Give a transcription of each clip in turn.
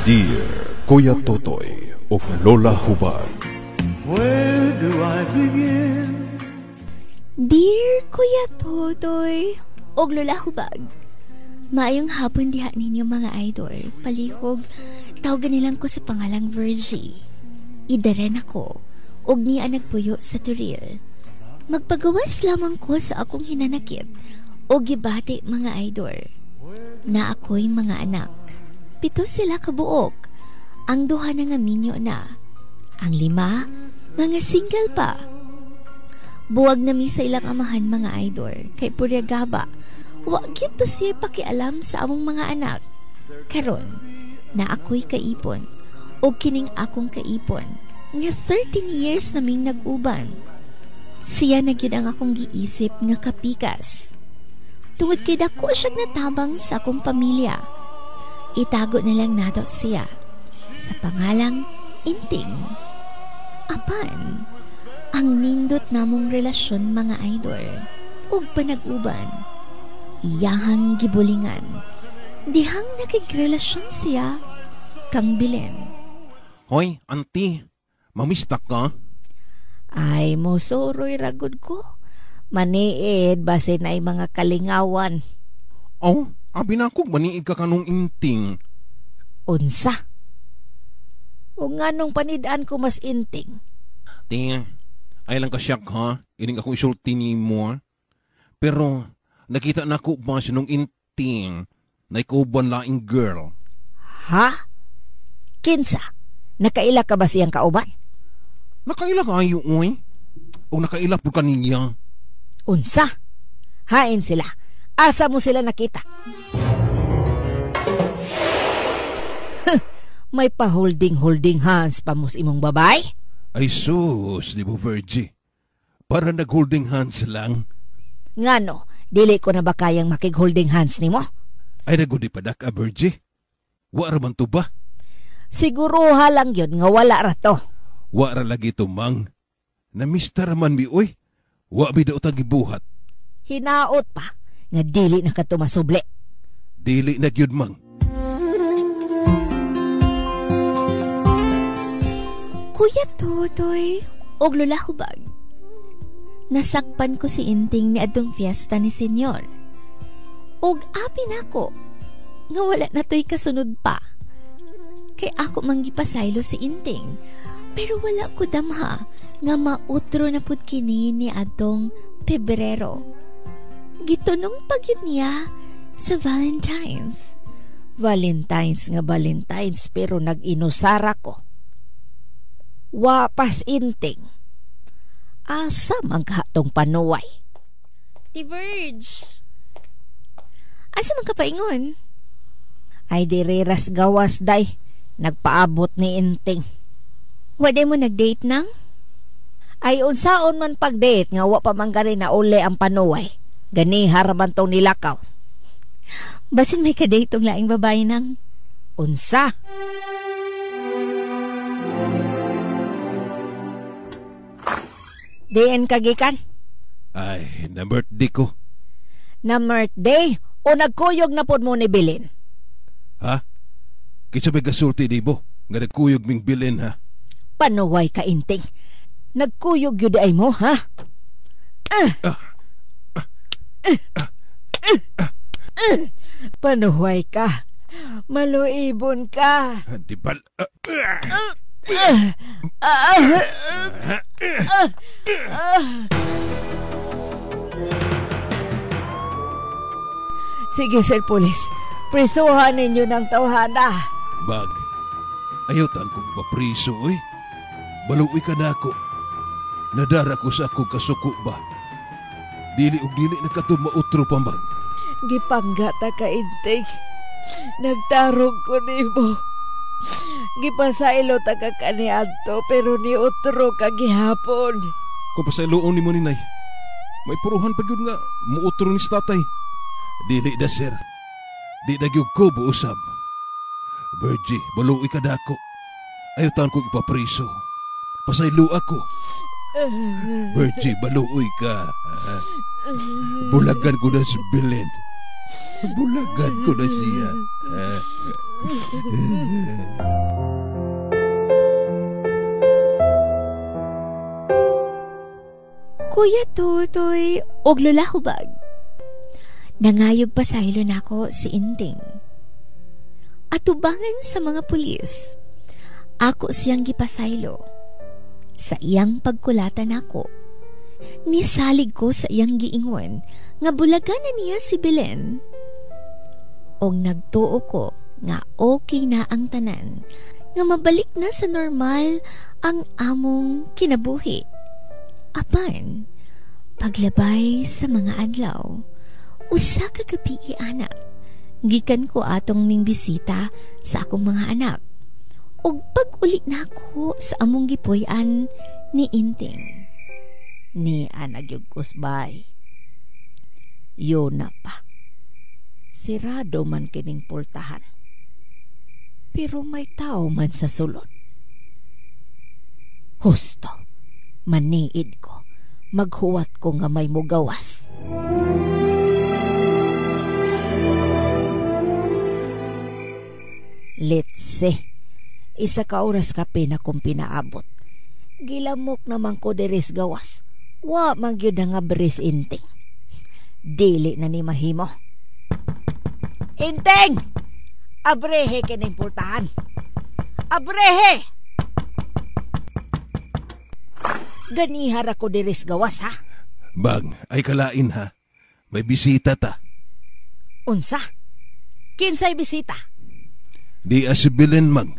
Dear Kuya Totoy ug Lola Hubag. Where do I begin? Dear Kuya Totoy ug Lola Hubag. Maayong hapon diha ninyo mga idol. Palihog, tawagan nilang ko sa pangalang Virgie. Idaren ako ug niya nagpuyo sa Turil. Magpagawas lamang ko sa akong hinanakit o gibati mga idol. Na ako'y mga anak. 7 sila kabuok. Ang 2 na nga minyo na. Ang 5, mga single pa. Buwag na mi sa ilang amahan mga idol. Kay Puryagaba, wa gyud to siya pakialam sa among mga anak. Karon, na ako'y kaipon o kining akong kaipon nga 13 years naming nag-uban. Siya na gyud ang akong giisip nga kapikas. Tungod kay dako siyang natabang sa akong pamilya. Itago na lang nato siya sa pangalang Inting. Apan, ang nindot namong relasyon mga idol ug panag-uban, iyahang gibulingan. Dihang nakigrelasyon siya kang Belen. Hoy, auntie, mamista ka? Ay, mosuroy ragod ko. Maniid, base na ay mga kalingawan. Oh, abi na ako, maniid ka kanong Inting. Unsa? O nga nung panidaan ko mas Inting? Ting, ay lang ka siyak ha, ining akong isulti ni mo. Pero, nakita na ko ba siya nung Inting na ikuban laing girl? Ha? Kinsa? Nakaila ka ba siyang kauban? Nakaila ka ayo, oy. O nakaila po ka niya. Unsa? Hain sila. Asa mo sila nakita? May pa-holding-holding hands pa mo sa imong babay? Ay sus, di mo Virgie. Para nag-holding hands lang. Ngano, dili ko na ba kayang makig-holding hands nimo? Ay nagudi pa dak, Virgie. Wa ra man to ba? Siguro halang yun nga wala ra to. Wa ra lagi to, mang. Namista ra man mi, oy. Wa mi daw gibuhat. Hinaot pa nga dili na ka tumasubli. Dili na gyud, mang. Kuya Totoy og Lola Hubag. Nasakpan ko si Inting ni adtong fiesta ni Senyor. Og abi nako nga wala na to'y kasunod pa. Kay ako manggipasaylo si Inting, pero wala ko damha nga mautro na pud kini ni adtong Pebrero. Gitunong pagyud niya sa Valentine's. Valentine's nga Valentine's, pero nag-inusara ko. Wapas Inting. Asa man kahatong panuway? Ti Verge. Asa man ka paingon? Ay diriras gawas day. Nagpaabot ni Inting. Wala mo nag-date nang? Ay unsaon man pag-date nga wa pa man gani na uli ang panuway. Ganiha ra man tong nilakaw. Basin may ka-date tong laing babae nang. Unsa? Diin kagikan? Ay, na birthday ko. Na birthday? O nagkuyog na pod mo ni Bilin? Ha? Kinsa may gasulti di bo? Nga nagkuyog ming Bilin, ha? Panuway ka, Inting. Nagkuyog yun ay mo, ha? Panuway ka. Maluibon ka. Di ba? Sige, Sir Police. Prisuhan ninyo ng tawhana. Bag, ayaw tan kong mapriso, oy. Baluoy ka na ako. Nadara ko sa akong kasuko ba? Dili og dili na kato mautro pa, mag. Gipanggata ka, Inting. Nagtarong ko nimo. Gipasailo ta ka kaniadto pero ni utro ka gihapon. Kung pasailoon nimo ni Nay, may puruhan pa gyud nga muutro ni tatay. Dili da, sir. Di na gyud ko buusab. Virgie, baluoy ka dako. Ayaw taon kong ipapriso. Pasaylo ako. Virgie, baluoy ka. Bulagan ko na si Belen. Bulagan ko na siya. Kuya Totoy og Lola Hubag. Nangayog pa sa ilo nako si Inting. Atubangan sa mga pulis, ako siyang gipasaylo. Sa iyang pagkulata nako, nisalig ko sa iyang giingon nga bulagan na niya si Belen. Og nagtuo ko nga okay na ang tanan, nga mabalik na sa normal ang among kinabuhi. Apan, paglabay sa mga adlaw, usa ka gabi anak, gikan ko atong ning bisita sa akong mga anak. Ug pag-uli nako sa among gipuy-an ni Inting. Ni anag gyud kusbay. Yun na pa. Sirado man kining pultahan. Pero may tao man sa sulod. Husto, maniid ko. Maghuwat ko nga may mugawas. Let's see. Isa ka oras kape na kong pinaabot. Gilamok naman ko deres gawas. Wa man gyud nga bres Inting. Dili na ni mahimo. Inting! Abrehe kining pultahan. Abrehe! Ganihara ko deres gawas ha. Bang, ay kalain ha. May bisita ta. Unsa? Kinsay bisita? Di si Belen mang.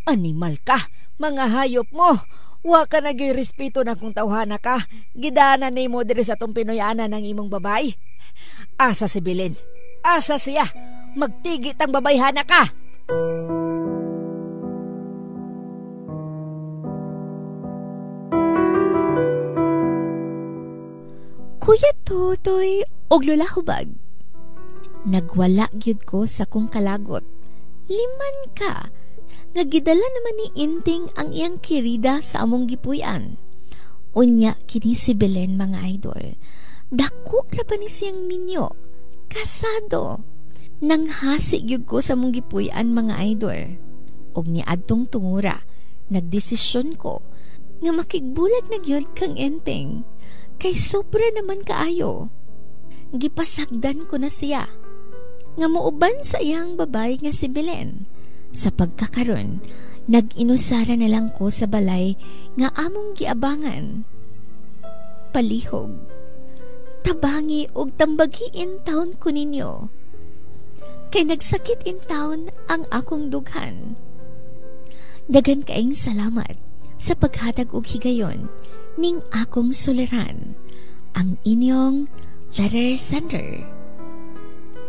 Animal ka, mga hayop mo. Wa ka nagyoy respeto na kung tawhana ka. Gidana nimo diri sa atong Pinoy-ana ng imong babay. Asa si Belen? Asa siya? Magtigi tang babayhana ka. Kuya Totoy og Lola Hubag. Nagwala gyud ko sa kong kalagot. Liman ka nga gidala naman ni Inting ang iyang kirida sa among gipuy-an. Unya kini si Belen mga idol. Dako ra pa ni siyang minyo. Kasado. Nanghasi gyud ko sa among gipuy-an mga idol. Og niadtong tungura, nagdesisyon ko nga makigbulag na gyud kang Inting. Kay sobra naman kaayo. Gipasagdan ko na siya nga muuban sa iyang babay nga si Belen. Sa pagkakaron, nag-inusara na lang ko sa balay nga among giabangan. Palihog, tabangi og tambagi in town ko ninyo. Kay nagsakit in town ang akong dughan. Dagan kaing salamat sa paghatag og higayon ning akong suliran, ang inyong letter sender,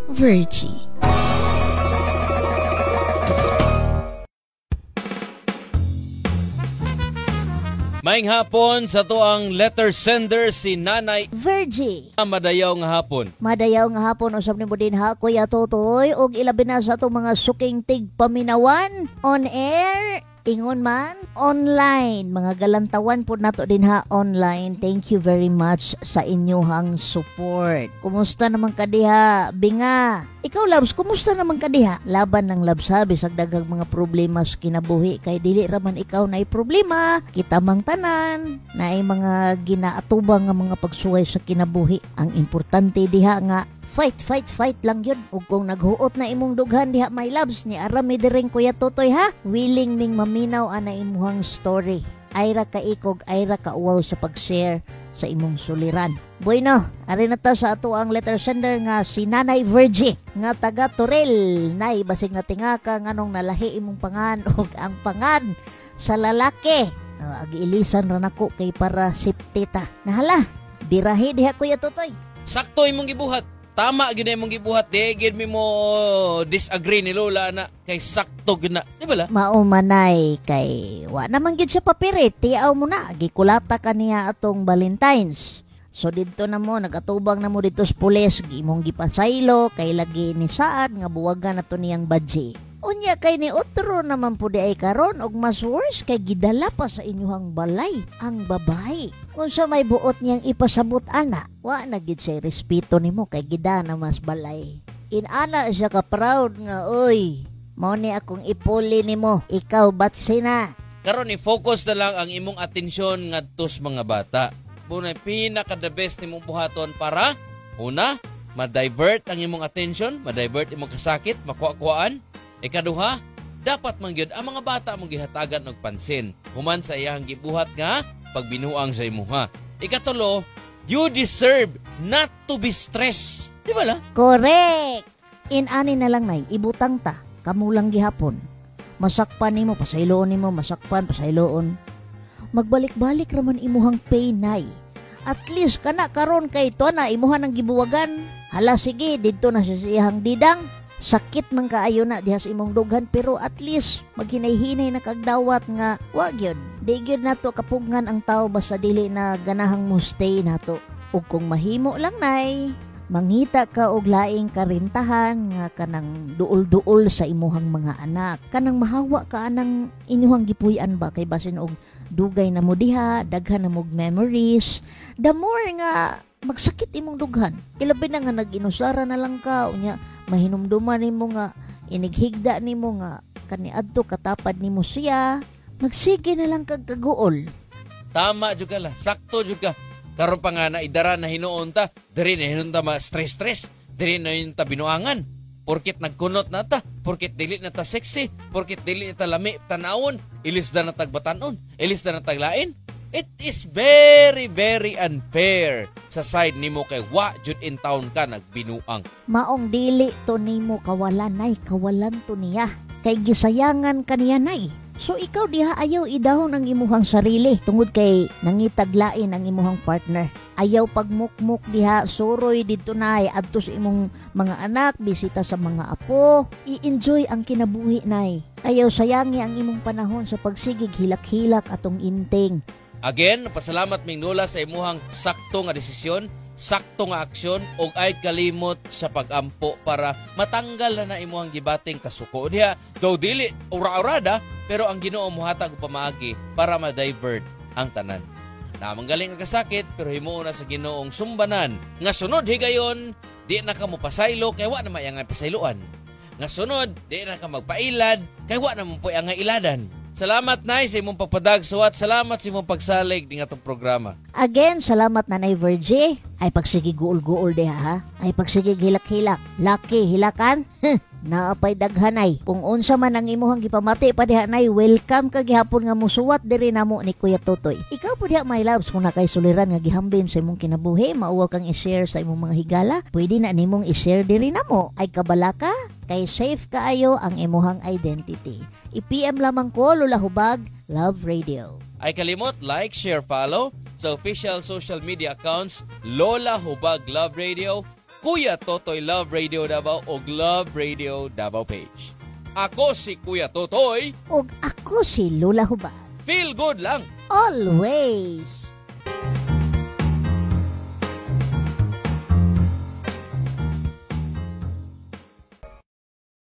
Virgie. Maing hapon sa to ang letter sender si Nanay Virgie. Madayaw nga hapon. Madayaw nga hapon usab nimo din ha Kuya Totoy og ilabi na sa atong mga suking tigpaminawan on air, ingon man online, mga galantawan po nato din ha online. Thank you very much sa inyuhang support. Kumusta naman ka diha, Binga? Ikaw Labs, kumusta naman ka diha? Laban ng Labs ha, bisag daghang mga problema sa kinabuhi kay dili ra man ikaw naay problema, kita mang tanan naay mga ginaatubang nga mga pagsuway sa kinabuhi. Ang importante diha nga fight, fight, fight lang yun. Ug kung naghuot na imong dughan diha my loves, ni arami diring Kuya Totoy ha. Willing ming maminaw ana imuhang story. Ayra ka ikog, ayra ka uwaw sa pag-share sa imong suliran. Bueno, ari na ta sa ato ang letter sender nga si Nanay Virgie nga taga Torel. Nay, basig na tinga ka nganong nalahi imong pangan og ang pangan sa lalaki. Ag-ilisan ra nako kay para safety ta. Nahala, birahi diha Kuya Totoy. Sakto imong gibuhat. Tama gyud imong gibuhat, di gyud mi mo disagree ni Lola na kay sakto gyud na, di ba la? Mao manay kay wa naman gyud siya papirit, tiaw mo na gikulata ka niya atong Valentines. So didto na mo nagatubang na mo didto sa pulis, imong gipasaylo kay lagi ni saad nga buwagan na to niyang badge. Unya kay ni otro naman po di ay karon og mas worse kay gidala pa sa inyuhang balay ang babae. Unsa may buot niyang ipasabot ana, wa na gid siya respeto nimo kay gidana mas balay. Inana siya ka proud nga oy, Mao ni akong ipuli nimo. Ikaw batsina. Karon i-focus na lang ang imong atensyon ngadto sa mga bata. Muna pinaka the best nimong buhaton para una, ma-divert ang imong attention, ma-divert imong kasakit, makuha-kuhaan. Ikaduha, dapat man gyud ang mga bata mong gihatagan og pansin human sa iyang gibuhat nga pagbinuang sa imuha. Ikatulo, you deserve not to be stressed. Di ba la? Correct. Inani na lang, nay, ibutang ta, kamulang gihapon. Masakpan nimo, pasayloon nimo, masakpan, pasayloon. Magbalik-balik raman imuhang pain, nay. At least kana karon kay to na imuha ng gibuwagan. Hala sige, didto na siya sa iyang didang. Sakit man kaayo na diha sa imong dughan, pero at least maghinay-hinay na kagdawat nga wa gyud. Di gyud nato kapugngan ang tao basta dili na ganahang mo stay nato. Ug kung mahimo lang, nay, mangita ka og laing karintahan nga kanang duol-duol sa imuhang mga anak. Kanang mahawa ka anang inyuhang gipuy-an ba, kay basin og dugay na mo diha, daghan na mog memories. The more nga magsakit imong dughan, ilabi na nga nag-inusara na lang ka, unya mahinumduman nimo nga inighigda nimo nga kaniadto katapad nimo siya, magsige na lang kag kaguol. Tama jud ka la, sakto jud ka. Karon pa nga na idara na hinuon ta, diri na hinuon ta ma stress-stress, diri na hinuon ta binuangan. Porkit nagkunot na ta, porkit dili na ta sexy, porkit dili na ta lami tanawon, ilis na tagbatanon, ilis na taglain. It is very, very unfair sa side nimo kay wa jud in town ka nagbinuang. Maong dili to nimo kawalan, nay, kawalan to niya. Kay gisayangan ka niya, nay. So ikaw diha, ayaw idahon ang imuhang sarili tungod kay nangitaglain ang imuhang partner. Ayaw pagmukmuk diha, suroy didto, nay, adto sa imong mga anak, bisita sa mga apo. I-enjoy ang kinabuhi, nay. Ayaw sayangi ang imong panahon sa pagsigig hilak-hilak atong inting. Again, pasalamat ming Lola sa imuhang sakto nga desisyon, sakto nga aksyon ug ay kalimot sa pagampo para matanggal na na imuhang gibating kasuko diha. Though dili ura-urada, pero ang Ginoo mohatag og pamaagi para ma-divert ang tanan. Namanggaling ang kasakit, pero himuon na sa Ginoong sumbanan nga sunod higayon di na ka mo pasaylo kay wa na may nga pasayloan. Nga sunod di na ka magpailad kay wa na mo nga iladan. Salamat, Nay, sa imong pagpadag suwat. Salamat sa imong pagsalig ning atong programa. Again, salamat, Nanay Virgie. Ay pagsige guol-guol diha ha. Ay pagsige hilak-hilak. Laki hilakan. Naapay daghanay. Kung unsa man ang imuhang gipamati pa diha, nay, welcome ka gihapon nga musuwat diri namo ni Kuya Totoy. Ikaw po diha, my loves, kung nakay suliran nga gihambin sa imong kinabuhi, mauwaw kang i-share sa imong mga higala, pwede na nimong i-share diri namo. Ay kabalaka, kay safe kaayo ang imuhang identity. I-PM lamang ko, Lola Hubag, Love Radio. Ay kalimot, like, share, follow sa official social media accounts Lola Hubag Love Radio, Kuya Totoy Love Radio Davao o Love Radio Davao page. Ako si Kuya Totoy. Og ako si Lola Hubag. Feel good lang. Always.